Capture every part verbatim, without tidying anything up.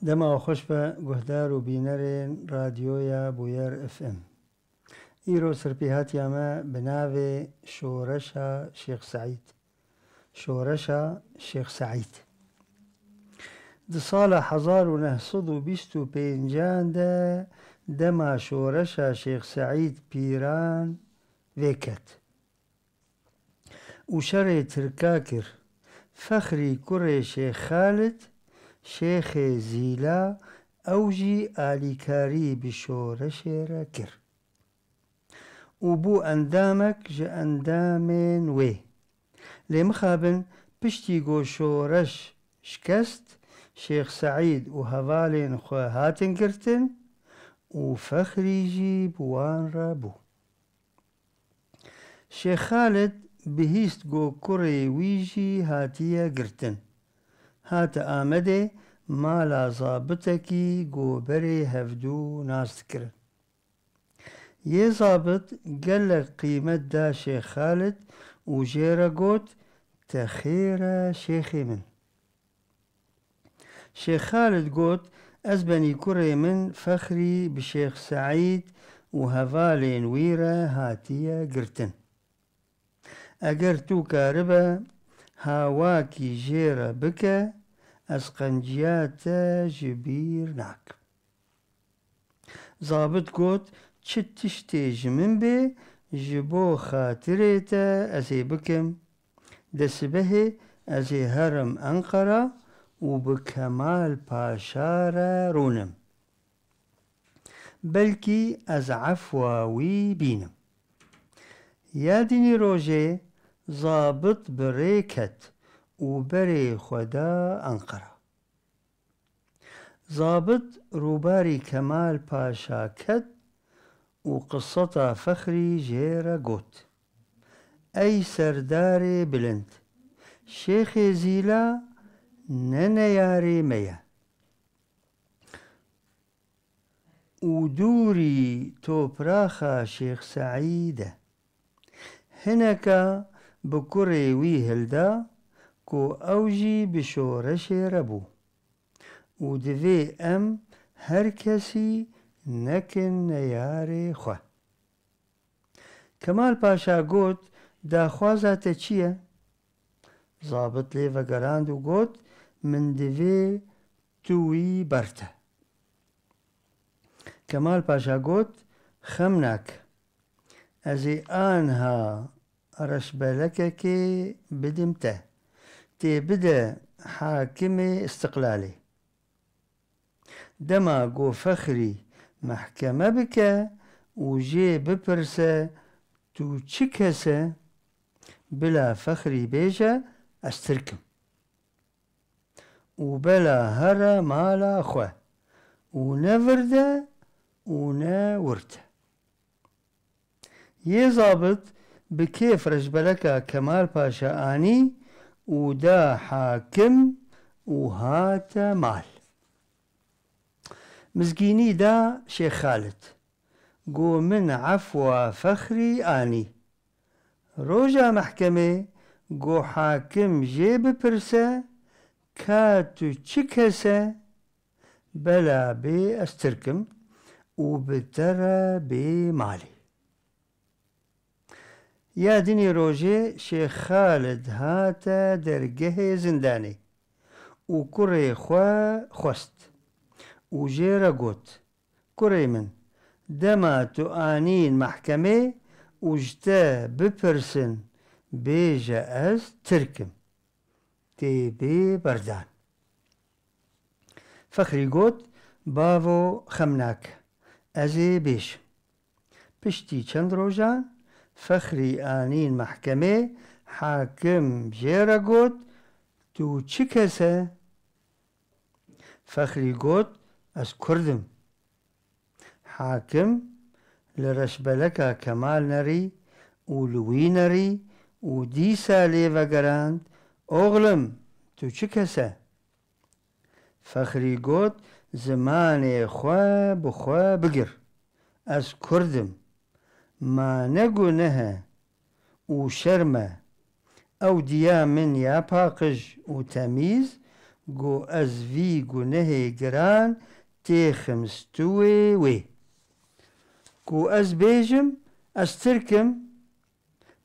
Dema xweş be guhdar û bînerên Radyoya Bûyer F M. Îro serpêhatiya me bi navê Şoreşa Şêx Seîd. Şoreşa Şêx Seîd. Di sala hezar û neh sed û bîst û pêncan de dema Şoreşa Şêx Seîd Pîran vêket û şerê Tirka kir. Fexrî kurê Şêx Xalid, Şêxê Zîla, ew jî alîkarî bi şoreşê re kir û bû endamek ji endamên wê. Lê mixabin piştî ku şoreş şikest, Şêx Seîd û hevalên xwe hatin girtin û Fexrî jî bi wan re bû. Şêx Xalid bihîst ku kurê wî jî hatiye girtin. Hate Amedê mala zabitekî ku berê hevdû nas dikirin. Yê zabit gelek qîmet da Şêx Xalid û jê re got, "Te xêr e şêxê min." Şêx Xalid got, "Ez benî kurê min Fexrî bi Şêx Seîd û hevalên wî re hatiye girtin. Eger tu karibe hawakî jê re bike, ez qenciya te ji bîr nakim." Zabit got, "Çi tiştê ji min bê, ji bo xatirê te ez ê bikim. De sibehê ez ê herim Enqera û bi Kemal Paşa re rûnim. Belkî ez efwa wî bînim." Ya dinî rojê zabit bi rê ket û berê xwe da Enqera. Zabit rûbarî Kemal Paşa ket û qiseta Fexrî jê re got, "Ey serdarê bilind, Şêxê Zîla ne neyarê me ye û dûrî topraxa Şêx Seîd e. Hineka bi kurê wî hilda ku ew jî bi şoreşê re bû û divê em her kesî nekin neyarê xwe." Kemal Paşa got, "Daxwaza te çi ye?" Zabit lê vegerand û got, "Min divê tu wî berte." Kemal Paşa got, "Xem nake. Ez ê anha reşbelekekê bidim te. Tê bide hakimê Îstiqlalê. Dema ku Fexrî mehkeme bike û jê bipirse, tu çi kes e? Bila Fexrî bêje, ez Tirk im. Û bela here mala xwe û ne vir de û ne wir de." Yê zabit bi kêf reşbeleka Kemal Paşa anî û da hakim û hate mal. Mizgînî da Şêx Xalid. Got, "Min efwa Fexrî anî. Roja mehkemê got hakim jê bipirse, ka tu çi kes e, bela bê ez Tirk im û bi te re bê malê." Ya dinî rojê Şêx Xalid hate dergehê zindanê û kurê xwe xwest û jê re got, "Kurê min, dema tu anîn mehkemê û ji te bipirsin, bêje ez Tirk im." Tê bê berdan. Fexrî got, "Bavo xem nake, ez ê bêjim." Piştî çend rojan Fexrî anîn mehkemê, hakim jê re got, "Tu çi kes e?" Fexrî got, "Ez Kurd im." Hakim li reşbeleka Kemal nerî û li wî nerî û dîsa lê vegerand, "Oxlim, tu çi kes e?" Fexrî got, "Zimanê xwe bi xwe bigir. Ez Kurd im. Ma ne guneh e û şerm e. Ew diya min ya paqij û temîz Go ez vî gunehê giran têxim stûyê wê. Go ez bêjim, ez Tirk im,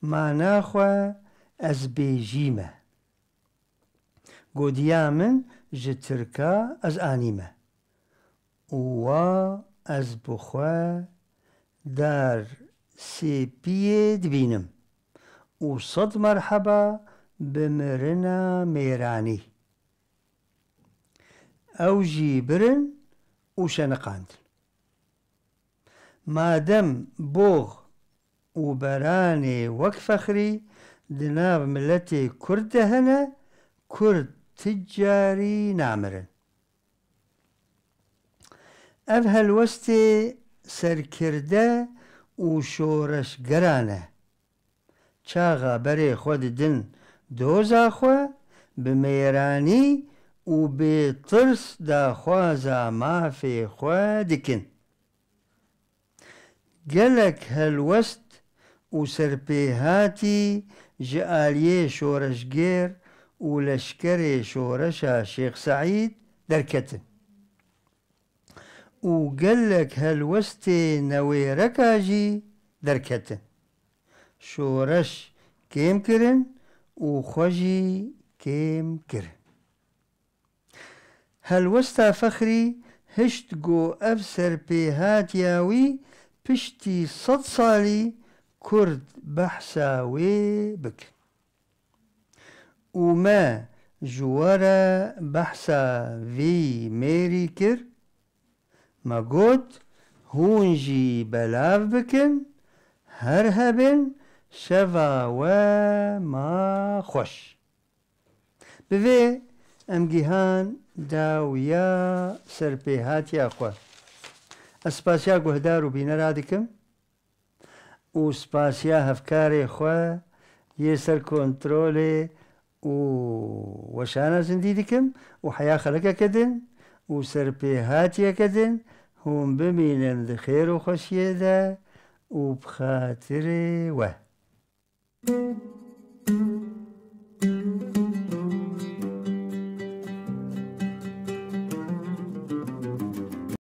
mana xwe ez bêjîme. Go diya min ji Tirka ez anîme. Û wa ez bi xwe dar sêpiyê dibînim. Û sed merheba bi mirina mêranî. Ew jî birin û şeniqandin. Madem box û beranê wek Fexrî di nav miletê Kurd de hene, Kurd ti carî namirin. Ev helwestê serkirde û şoreşgeran e. Çaxa berê xwe didin doza xwe, bi mêranî û bêtirs daxwaza mafê xwe dikin. Gelek helwest û serpêhatî ji aliyê şoreşgêr û leşkerê şoreşa Şêx Seîd derketin. Û gelek helwestê newêreka jî derketin. Şoreş kêm kirin û xwe jî kêm kirin. Helwesta Fexrî hişt ku ev serpêhatiya wî piştî sed salî Kurd behsa wê bikin. Û me ji we re behsa vî mêrî kir, me got, hûn jî belav bikin, her hebin, şeva we ma xweş. Bi vê em gihan dawiya serpêhatiya xwe. Ez spasiya guhdar û bînera dikim û spasiya hevkarê xwe yê ser kontrolê û weşana zindî dikim û heya xelekeke din û serpêhatiyeke din hûn bimînin di xêr û xweşiyê de û bi xatirê we.